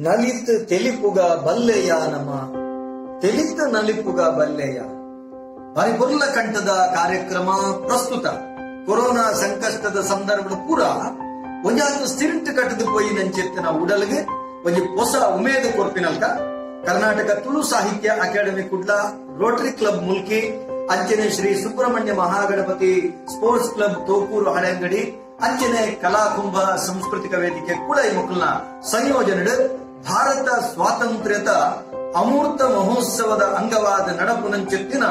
ನಲಿತ್ ತೆಲಿಪುಗ ಬಲ್ಲೆಯ ನಮ ತೆಲಿತ ನಲಿಪುಗ ಬಲ್ಲೆಯ ಬಾರಿ ಕಂಠದ ಕಾರ್ಯಕ್ರಮ ಪ್ರಸ್ತುತ ಕೊರೋನಾ ಸಂಕಷ್ಟದ ಸಂದರ್ಭದ ಪೂರ ಒಂಜಾತು ಸ್ಥಿರಂಟು ಕಟ್ಟದು ಪೋಯಿ ನಂಚೆತ್ತಿನ ಉಡಲ್ಗೆ ಒಂಜಿ ಹೊಸ ಉಮೇದು ಕೊರ್ಪಿನಲ್ಕ Karnataka Tulu Sahitya academy Kudla, rotary club Mulki, ಅಂಚನೆ ಶ್ರೀ ಸುಬ್ರಹ್ಮಣ್ಯ ಮಹಾಗಣಪತಿ ಸ್ಪೋರ್ಟ್ಸ್ ಕ್ಲಬ್ ತೋಕೂರು ಹಳೆಂಗಡಿ, ಅಂಚನೆ ಕಲಾಕುಂಭ ಸಾಂಸ್ಕೃತಿಕ ವೇದಿಕೆ ಕುಳೈ ಮುಕುಲ್ನ ಸಂಯೋಜನೆ ಭಾರತ ಸ್ವಾತಂತ್ರ್ಯದ ಅಮೂರ್ತ ಮಹೋತ್ಸವದ ಅಂಗವಾದ ನಡಪುನಂಚೆತ್ತಿನ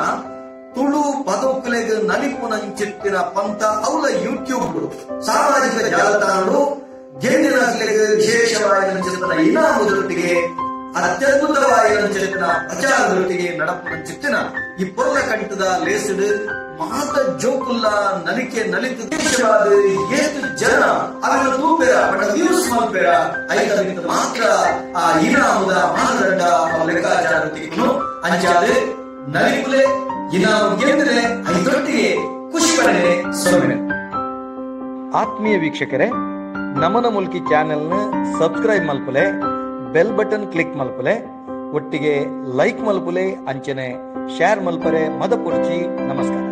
ತುಳು ಪದೋಕುಲೆಗ್ ನಲಿಪುನಂಚೆತ್ತಿನ ಪಂತ ಅವಲ ಯೂಟ್ಯೂಬ್ ಸಾಮಾಜಿಕ ಜಾಲತಾಣಗಳು ಗೆಂದಿನ ವಿಶೇಷವಾದ ಇನಾಮುದೊಟ್ಟಿಗೆ ಅತ್ಯದ್ಭುತವಾದ ಪ್ರಚಾರದೊಟ್ಟಿಗೆ ನಡಪುನಂಚೆತ್ತಿನ ಈ ಪೊರ್ಲ ಕಂಠದ ಲೇಸಿಡು ಮಾತ ಜೋಕುಲ್ಲ ನಲಿಕೆ ನಲಿತು ದೇಶವಾದ ಏತು ಜನ ಅವರ ತೂಪೆರ ಬಡ ವ್ಯೂಸ್ ಮಲ್ಪೆರ ಐತ ಮಾತ್ರ ಆ ಇನಾಮುದ ಮಾನದಂಡ ಲೆಕ್ಕಾಚಾರ ತಿಕ್ಕುನು ಅಂಚಾದ ನಲಿಪುಲೆ ಇನಾಮು ಗೆಂದರೆ ಐದೊಟ್ಟಿಗೆ ಖುಷಿ ಪಡೆನೆ ಸೊನ್ನೆ. ಆತ್ಮೀಯ ವೀಕ್ಷಕರೇ, ನಮನ ಮುಲ್ಕಿ ಚಾನೆಲ್ನ ಸಬ್ಸ್ಕ್ರೈಬ್ ಮಲ್ಪುಲೆ, ಬೆಲ್ ಬಟನ್ ಕ್ಲಿಕ್ ಮಲ್ಪುಲೆ, ಒಟ್ಟಿಗೆ ಲೈಕ್ ಮಲ್ಪುಲೆ, ಅಂಚನೆ ಶೇರ್ ಮಲ್ಪರೆ ಮದಪುರ್ಚಿ. ನಮಸ್ಕಾರ.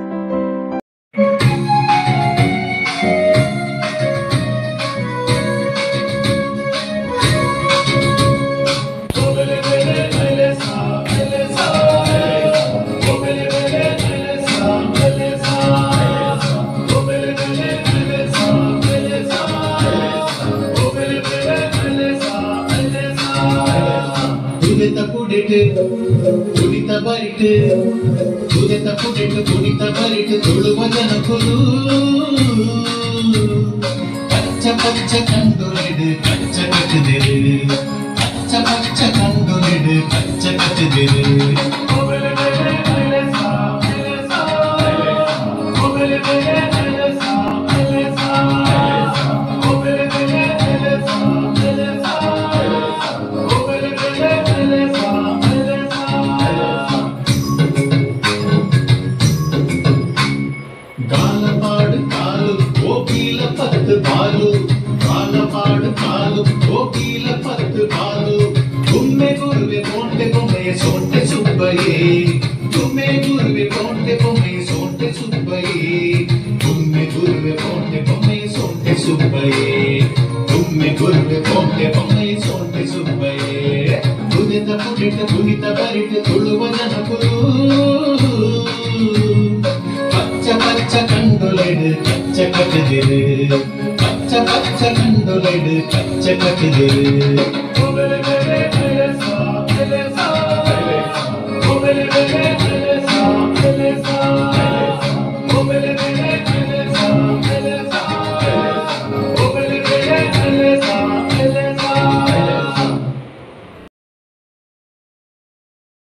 ಕುಡಿತ ಬರಿಟು ಕುಡಿತ ಕುಡಿಟು ಕುಡಿತ ಬರಿಟು ತುಳುವ ಜನಕುಲು ಪಚ್ಚ ಪಚ್ಚ ಕಂಡುಲಿಡು ಕಚ್ಚ ಕಟ್ಟಿದಿರು ಪಚ್ಚ ಪಚ್ಚ ಕಂಡುಲಿಡು ಕಚ್ಚ ಕಟ್ಟಿದಿರು. ಪಚ್ಚ ಪಚ್ಚ ಕಂಡುಲೆಡು ಕಚ್ಚ ಕಟ್ಟಿದಿರು ಪಚ್ಚ ಪಚ್ಚ ಕಂಡುಲೆಡು ಕಚ್ಚ ಕಟ್ಟಿದಿರು.